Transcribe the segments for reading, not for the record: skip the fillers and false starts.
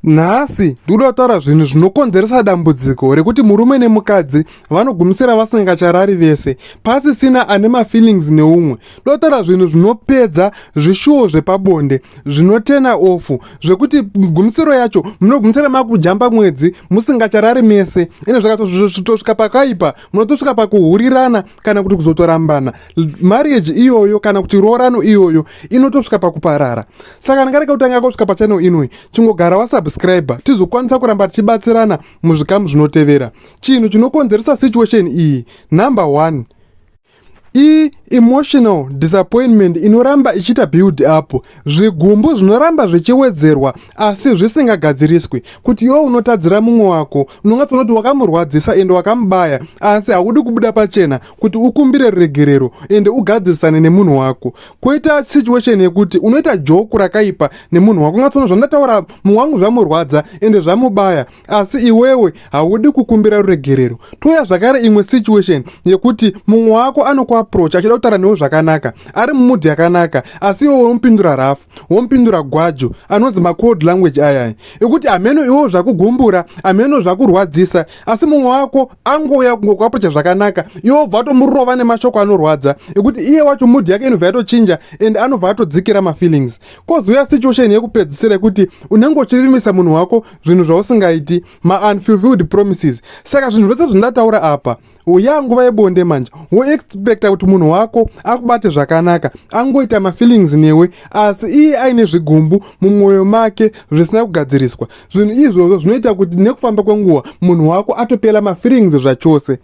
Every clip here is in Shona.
Nhasi ndikuda kutaura zvinhu zvinokonzeresa dambudziko rekuti murume nemukadzi vanogumisira vasingacharari vese pasisina ane mafeelings neumwe. Ndoda kutaura zvinhu zvinopedza zvishuwo zvepabonde zvinotena ofu zvekuti gumisiro yacho munogumisira makujamba mwedzi musingacharari mese ine zvakatosvika pakaipa munotosvika pakuhurirana kana kuti kuzotorambana marriage iyoyo kana kuti roorano iyoyo inotosvika pakuparara saka ndingarega kutanga kusvika pachannel inoi chingogara wasubscribe tizokwanisa kuramba tichibatsirana muzvikamu zvinotevera chinhu chinokonzeresa situation iyi number one i-emotional disappointment inoramba ichiita build up zvigumbu zvinoramba zvichiwedzerwa asi zvisingagadziriswi kuti iwe unotadzira mumwe wako unongatsoona kuti wakamurwadzisa ende wakamubaya asi haudi kubuda pachena kuti ukumbire ruregerero ende ugadzirisane nemunhu wako koita situation yekuti unoita joku rakaipa nemunhu wako ungatsoona zvandataura mumwe wangu zvamurwadza ende zvamubaya asi iwewe haudi kukumbira ruregerero touya zvakare imwe situation yekuti mumwe wako anokuaproach achida kutaura newe zvakanaka ari mumudhi yakanaka asi iwe womupindura rafu womupindura gwajo anonzi macold language ayaya ekuti hameno iwewo zvakugumbura hameno zvakurwadzisa asi mumwe wako angouya kungokuaprocha zvakanaka iwe wobva watomurova nemashoko anorwadza ekuti iye wacho mudhi yake inobva yatochinja and anobva atodzikira mafeelings kozouya situation yekupedzisira yekuti unenge uchivimisa munhu wako zvinhu zvausingaiti maunfulfilled promises saka zvinhu zvose zvandataura apa uya nguva yebonde manje woexpecta kuti munhu wako akubate zvakanaka angoita mafeelings newe asi iye aine zvigumbu mumwoyo make zvisina kugadziriswa zvinhu izvozvo zvinoita kuti nekufamba kwenguva munhu wako atopera mafeelings zvachose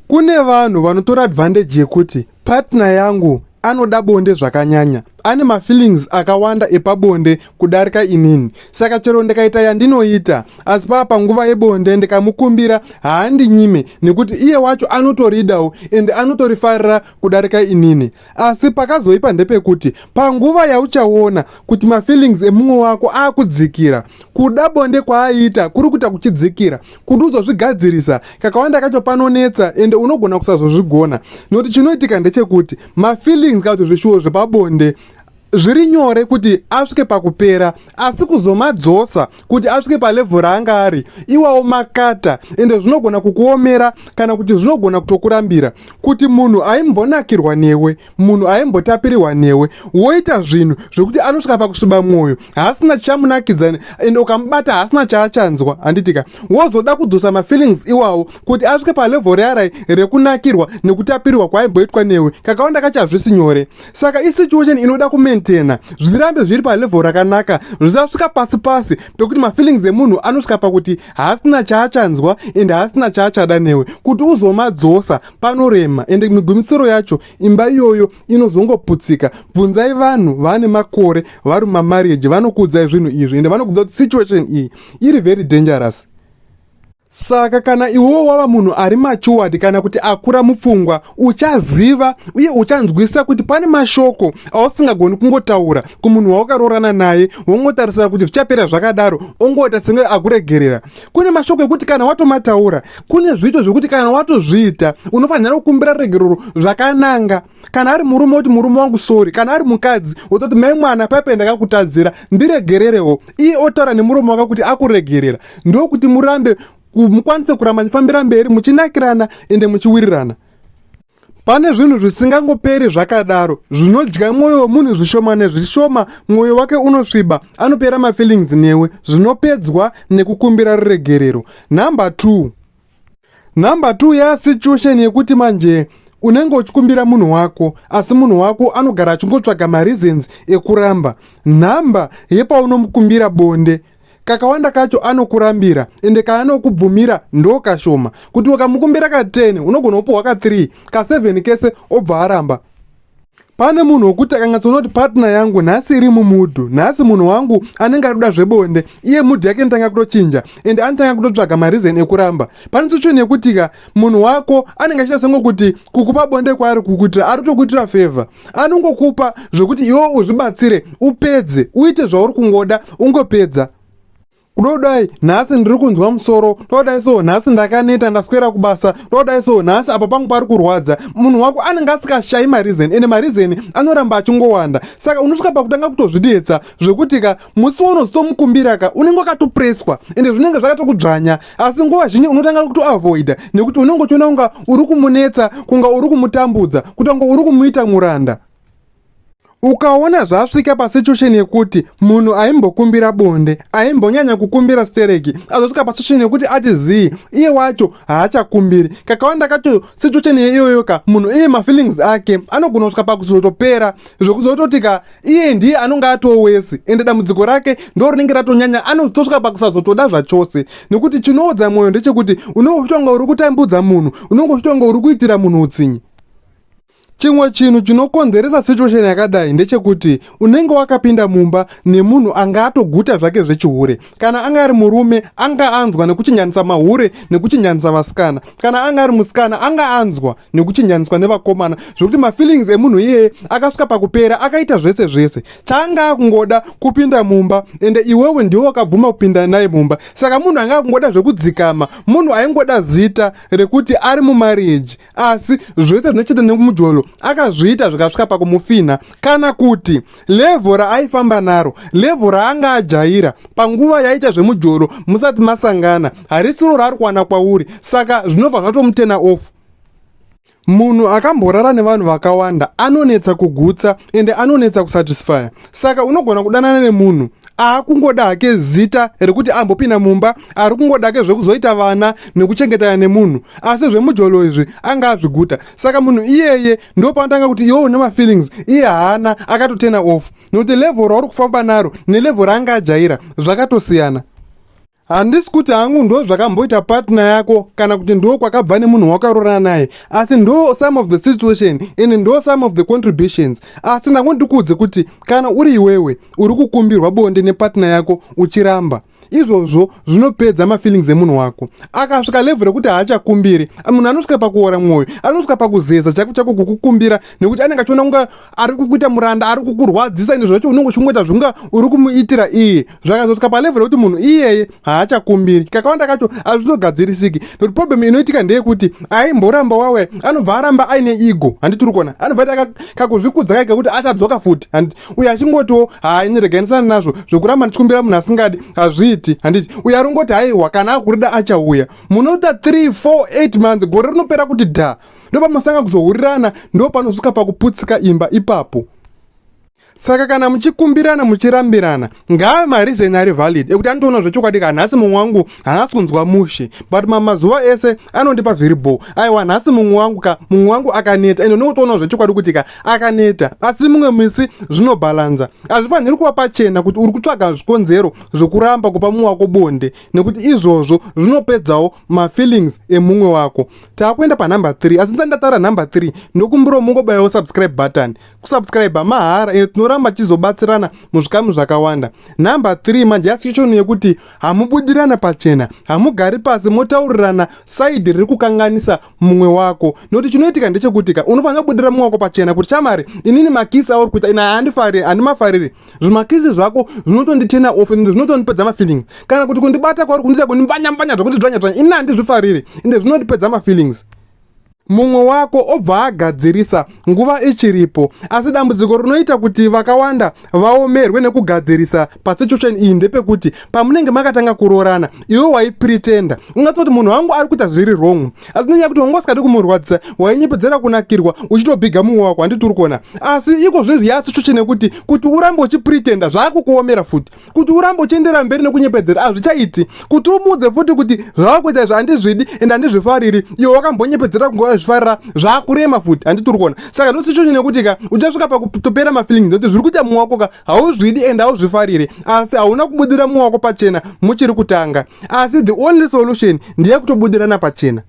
Kune vanhu vanotora advantage yekuti partner yangu anoda bonde zvakanyanya ane mafeelings akawanda epabonde kudarika inini saka chero ndikaita yandinoita asi pava panguva yebonde ndikamukumbira haandinyime nekuti iye wacho anotoridawo ende anotorifarira kudarika inini asi pakazoipa ndepekuti panguva yauchaona kuti mafeelings emumwe wako akudzikira kuda bonde kwaaiita kuri kuita kuchidzikira kuti uzozvigadzirisa kakawanda kacho panonetsa ende unogona kusazozvigona nokuti chinoitika ndechekuti mafeelings kana kuti zvishuwo zvepabonde zviri nyore kuti asvike pakupera asi kuzomadzosa kuti asvike palevhel raanga ari iwawo makata ende zvinogona kukuomera kana kuti zvinogona kutokurambira kuti munhu aimbonakirwa newe munhu aimbotapirirwa newe woita zvinhu zvekuti anosvika pakusviba mwoyo haasina chichamunakidza ende ukamubata haasina chaachanzwa handitika wozoda kudzosa mafeelings iwawo kuti asvike palevhel rearai rekunakirwa nekutapirirwa kwaaimboitwa newe kakawanda kacho hazvisi nyore saka isituation inoda kumaintaina zvirambe zviri palevel rakanaka zvisasvika pasi pasi pekuti mafeelings emunhu anosvika pakuti haasina chaachanzwa ende haasina chaachada newe kuti uzomadzosa panorema ende migumisiro yacho imba iyoyo inozongoputsika bvunzai vanhu vane makore vari mumamarriage vanokuudzai zvinhu izvi ende vanokuudza kuti situation iyi iri very dangerous Saka kana iwewo wava munhu ari matured kana kuti akura mupfungwa, uchaziva uye uchanzwisisa kuti pane mashoko ausingagoni kungotaura kumunhu wawakaroorana naye wongotarisira kuti zvichapera zvakadaro ongoita senge akuregerera. Kune mashoko ekuti kana watomataura, kune zviito zvekuti kana watozviita unofanira kukumbira regerero zvakananga. Kana ari murume woti murume wangu sorry, kana ari mukadzi wototi mai mwana paipai ndakakutadzira ndiregererewo, iye otaura nemuromo wake kuti akuregerera ndokuti murambe mukwanise kuramba muchifambira mberi muchinakirana ende muchiwirirana pane zvinhu zvisingangoperi zvakadaro zvinodya mwoyo wemunhu zvishoma nezvishoma mwoyo wake unosviba anopera mafeelings newe zvinopedzwa nekukumbira ruregerero number 2 Number 2 ya situation yekuti manje unenge uchikumbira munhu wako asi munhu wako anogara achingotsvaga mareasons ekuramba nhamba yepaunomukumbira bonde kakawanda kacho anokurambira ende kaanokubvumira ndo kashoma kuti ukamukumbira ka 10 unogona kupuhwa ka 3 ka 7 kese obva aramba pane munhu wekuti akanyatsoona kuti partner yangu nhasi iri mumudhu nhasi munhu wangu anenge ari kuda zvebonde iye mudhu yake inotanga kutochinja and anotanga kutotsvaga mareason ekuramba pane situation yekuti ka munhu wako anenge achiita senge kuti kukupa bonde kwaari kukuitira ari kutokuitira favor anongokupa zvekuti iwe uzvibatsire upedze uite zvauri kungoda ungopedza. Kudodai nhasi ndiri kunzwa musoro, todai so nhasi ndakaneta, ndaswera kubasa, todai so nhasi apa pangu pari kurwadza. Munhu wako anenge asikashayi mareason, ende mareason anoramba achingowanda. Saka unosvika pakutanga kutozvidetsa zvekuti ka musi waunozotomukumbira ka unenge wakatopreswa, ende zvinenge zvakatokudzvanya. Asi nguva zhinji unotanga kutoavoida nekuti unenge uchiona kunga uri kumunetsa, kunga uri kumutambudza, kutonga uri kumuita muranda. Ukaona zvasvika pasituation yekuti munhu aimbokumbira bonde, aimbonyanya kukumbira stereki, azosvika pasituation yekuti ati zii, iye wacho haachakumbiri. Kakawanda kacho situation iyoyo ka munhu iye mafeelings ake anogona kusvika pakuzotopera, zvekuzototi ka iye ndiye anonge atowesi, ende dambudziko rake ndo rinenge ratonyanya, anozotosvika pakusazotoda zvachose. Nekuti chinoodza mwoyo ndechekuti unenge uchitonga uri kutambudza munhu, unenge uchitonga uri kuitira munhu utsinye. Chimwe chinhu chinokonzeresa situation yakadai ndechekuti unenge wakapinda mumba nemunhu anga atoguta zvake zvechihure. Kana anga ari murume anga anzwa nekuchinjanisa mahure nekuchinjanisa vasikana. Kana anga ari musikana anga anzwa nekuchinjaniswa nevakomana, zvekuti mafeelings emunhu iyeye akasvika pakupera, akaita zvese zvese. Chaanga akungoda kupinda mumba, ende iwewe ndiwe wakabvuma kupinda naye mumba. Saka munhu anga akungoda zvekudzikama, munhu aingoda zita rekuti ari mumarriage, asi zvese zvinochita nemujolo akazviita zvikasvika pakumufinha, kana kuti levho raaifamba naro, levho raanga ajaira panguva yaita zvemujolo musati masangana, harisiro raari kuwana kwauri. Saka zvinobva zvatomutena off. Munhu akamborara nevanhu vakawanda anonetsa kugutsa, ende anonetsa kusatisfya. Saka unogona kudanana nemunhu aakungoda hake zita rekuti ambopinda mumba, ari kungoda hake zvekuzoita vana nekuchengetana nemunhu, asi zvemujolo izvi anga azviguta. Saka munhu iyeye ndo paanotanga kuti iwe une mafeelings, iye haana, akatotena off, nekuti level rauri kufamba naro nelevel raanga ajaira zvakatosiyana. Handisi kuti hangu ndo zvakamboita partner yako kana kuti ndo kwakabva nemunhu wakaroorana naye, asi ndo some of the situation and ndo some of the contributions. Asi ndango ndikuudze kuti kana uri iwewe uri kukumbirwa bonde nepartner yako uchiramba, izvozvo zvinopedza mafeelings emunhu wako. Akasvika level rekuti haachakumbiri, munhu anosvika pakuora mwoyo, anosvika pakuzeza chako chako kukukumbira, nekuti anenge achiona kunga ari kukuita muranda, ari kukurwadzisa. Ende zvacho unenge uchingoita zvinga uri kumuitira iye. Zvakazosvika palevel rekuti munhu iyeye haachakumbiri, kakawanda kacho hazvizogadzirisiki, nekuti problem inoitika ndeyekuti aimboramba wawe anobva aramba aine ego, handiti? Uri kuona anobva aita kakuzvikudza kai kekuti achadzoka futi, handiti? Uyo achingotiwo hai, reganisana nazvo zvekuramba ndichikumbira munhu asingadi, hazviiti, handiti? Uyo ari kungoti haiwa, kana akurida achauya. Munoita 3 4 8 months, gore rinopera kuti dha, ndopamasanga kuzohurirana, ndo panosvika pakuputsika imba ipapo. Saka kana muchikumbirana muchirambirana, ngaave mareason ari valid ekuti anotoona zvechokwadi ka nhasi mumwe wangu haasi kunzwa mushe, but mamazuva ese anondipa zviri bo. Aiwa, nhasi mumwe wangu ka, mumwe wangu akaneta, ende unotoona zvechokwadi kuti ka akaneta, asi mumwe misi zvinobhalanza. Hazvifaniri kuva pachena kuti uri kutsvaga zvikonzero zvekuramba kupa mumwe wako bonde, nekuti izvozvo zvinopedzawo mafeelings emumwe wako. Taakuenda panumber 3, asi ndisati ndataura number 3, ndokumbirawo mungobayawo subscribe button. Kusubscribe mahara, ende tinoramba tichizobatsirana muzvikamu zvakawanda. Number 3 manje yasituation yekuti hamubudirana pachena, hamugari pasi motaurirana side riri kukanganisa mumwe wako. Nokuti chinoitika ndechekuti ka unofanira kubudira mumwe wako pachena kuti chamari, inini makisi auri kuita ina handifariri, handimafariri. Zvimakisi zvako zvinotonditena off, ende zvinotondipedza mafeelings. Kana kuti kundibata kwauri kundiita, kundibvanya bvanya, zvokundidzvanya dzvanya, ini handizvifariri, ende zvinondipedza mafeelings. Mumwe wako obva agadzirisa nguva ichiripo. Asi dambudziko rinoita kuti vakawanda vaomerwe nekugadzirisa pasituation iyi ndepekuti pamunenge makatanga kuroorana, iwe waipretenda ungatsoti munhu wangu ari kuita zviri wrong, asi nenyaya yekuti wanga usingadi kumurwadzisa, wainyepedzera kunakirwa uchitobhiga mumwe wako, handiti? Uri kuona? Asi iko zvinezvi yasituation yekuti kuti urambe uchipretenda zvaakukuomera futi. Kuti urambe uchiendera mberi nekunyepedzera hazvichaiti. Kuti umuudze futi kuti zvavakuita izvi handizvidi ende handizvifariri, iwe wakambonyepedzera kunge wazvifarira, zvaakurema futi, handiti? Uri kuona? Saka ndosituation yekuti ka uchasvika pakutopera mafeelings, nekuti zviri kuita mumwe wako ka hauzvidi ende hauzvifariri, asi hauna kubudira mumwe wako pachena muchiri kutanga. Asi the only solution ndeyekutobudirana pachena.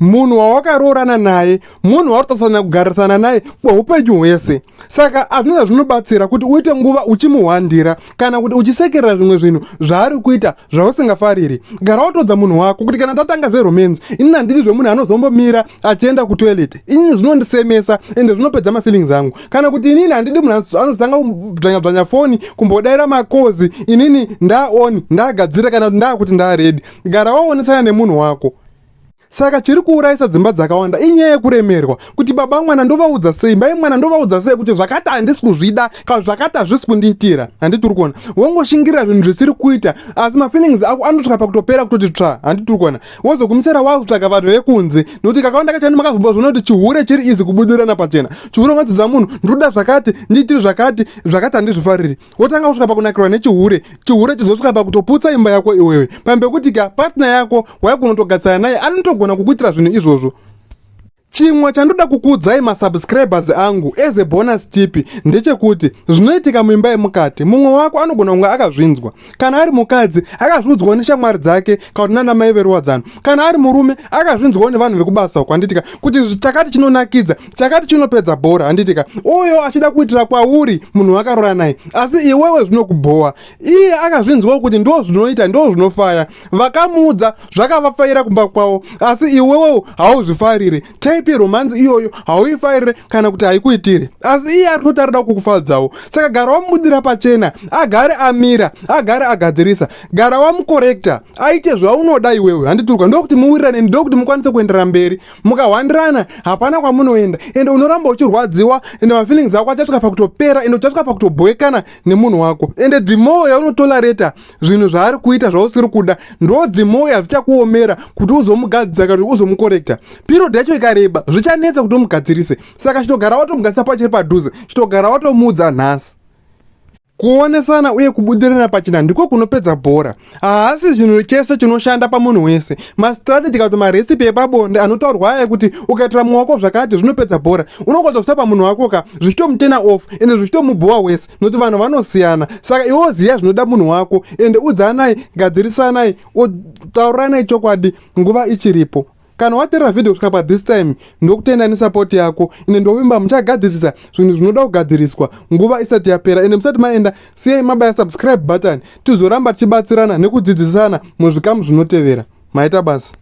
Munhu wawakaroorana naye munhu wauri kutasana kugarisana naye kweupenyu hwese. Saka hazvina zvazvinobatsira kuti uite nguva uchimuhwandira kana kuti uchisekerera zvimwe zvinhu zvaari kuita zvausingafariri. Gara watodza munhu wako kuti kana tatanga zveromance, inini handidi zvemunhu anozombomira achienda kutoilet. Inini zvinondisemesa ende zvinopedza mafeelings angu. Kana kuti inini handidi munhu anozotanga kudzvanya-dzvanya foni, kumbodaira makozi, inini ndaon ndagadzira kana kuti ndaakuti ndaaredi. Gara waonesana nemunhu wako. Saka chiri kuurayisa dzimba dzakawanda inyaya yekuremerwa kuti baba mwana ndovaudza sei, mai mwana ndovaudza sei kuti zvakati handisi kuzvida kana zvakati hazvisi kundiitira. Handiti uri kuona, wongoshingirira zvinhu zvisiri kuita, asi mafeelings ako anosvika pakutopera kutoti tsva. Handiti uri kuona, wozogumisira wakutsvaga vanhu vekunze, nokuti kakawanda kacho makazombozoona kuti chihure chiri izi kubudirana pachena. Chihure ungatsidza munhu ndinoda zvakati, ndiitire zvakati, zvakati handizvifariri. Wotanga kusvika pakunakirwa nechihure, chihure chizosvika pakutoputsa imba yako iwewe, pambekuti ka partner yako waigona kutogadzisana naye anotogona kukuitira zvinhu izvozvo. Chimwe chandoda kukuudzai masubscribers angu as a bonus tip ndechekuti zvinoitika muimba yemukati, mumwe wako anogona kunge akazvinzwa. Kana ari mukadzi akazviudzwawo neshamwari dzake kana kuti nana mai veruwadzano. Kana ari murume akazvinzwawo nevanhu vekubasa uko, handitika, kuti chakati chinonakidza, chakati chinopedza bhora, handitika. Uyo achida kuitira kwauri munhu wakarora naye, asi iwewe zvinokubhowa. Iye akazvinzwawo kuti ndo zvinoita, ndo zvinofaya. Vakamuudza zvakavafaira kumba kwavo, asi iwewe hauzvifarire. Type yeromance iyoyo hauifarire kana kuti haikuitire, asi iye ari kutoti arida kukufadzawo. Saka gara wamubudira pachena, agare amira, agare agadzirisa. Gara wamukorekta aite zvaunoda iwewe, handiturwa, ndokuti muwirirane, ndokuti mukwanise kuenderera mberi. Mukahwandirana hapana kwamunoenda, ende unoramba uchirwadziwa, ende mafeelings ako achasvika pakutopera, ende uchasvika pakutobhoekana nemunhu wako. Ende the more yaunotolerata zvinhu zvaari kuita zvausiri kuda, ndo the more yazvichakuomera kuti uzomugadzisa kana kuti uzomukorekta. Period yacho ikareba zvichanetsa kuti umugadzirise. Saka chitogara watomugadzisa pachiri padhuze, chitogara watomuudza nhasi. Kuonesana uye kubudirana pachena ndiko kunopedza bhora. Haasi zvinhu chese chinoshanda pamunhu wese. Mastrategy kana kuti marecipe epabonde anotaurwa aya ekuti ukaitira mumwe wako zvakati zvinopedza bhora, unogona kuzvita pamunhu wako ka zvichitomutena off ende zvichitomubhowa wese, nokuti vanhu vanosiyana. Saka iwe ziya zvinoda munhu wako, ende udzanai, gadzirisanai, tauranai chokwadi nguva ichiripo. Kana wateerera video kusvika pa this time, ndokutenda nesupport yako, ende ndovimba muchagadzirisa zvinhu zvinoda kugadziriswa nguva isati yapera. Ende musati maenda, siyai mabaya subscribe button, tizoramba tichibatsirana nekudzidzisana muzvikamu zvinotevera. Maita basa.